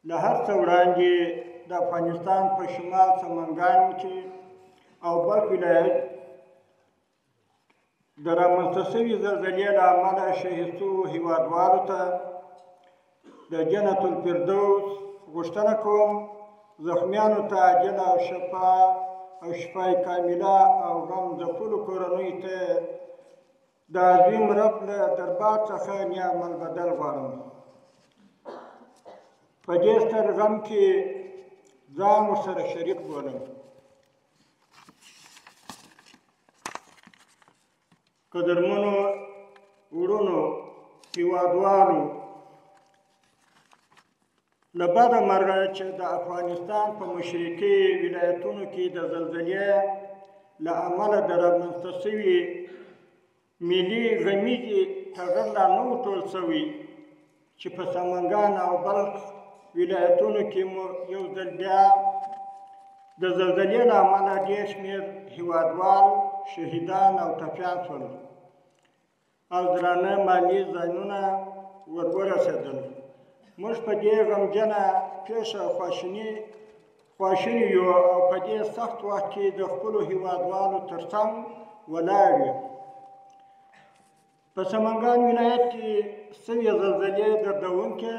له هر څه وړاندې د افغانستان په شمال سمنګان کې او بلخ ولایت د رامنځته شوې زلزلې له امله شهید شوو هیوادوالو ته د جنت الفردوس غوښتنه کوم، زخمیانو ته عاجله او شفا او شفای کامله او غم ځپلو کورنیو ته د عظیم رب له دربار څخه نعم البدل غواړم. په دې ستر غم کې ځان ورسره شریک بولم. قدرمنو وړونو هیوادوالو، له بده مرغه چې د افغانستان په مشرقي ولایتونو کې د زلزلې له امله د رامنځته شوي ملي غمیزې ټغر لا نه و ټول شوی چې په سمنګان او بلخ ولایتونو کې مو یو ځل بیا د زلزلې له امله ډېر شمېر هیوادوال شهیدان او ټپیان شول او درانه مالي زیانونه ور ورسېدل. موږ په دې غمجنه پېښه خواشیني یو او په دې سخت وخت کې د خپلو هیوادوالو ترڅنګ ولاړ یو. په سمنګان ولایت کې سوې زلزلې دردونکې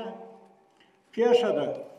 پېښه ده.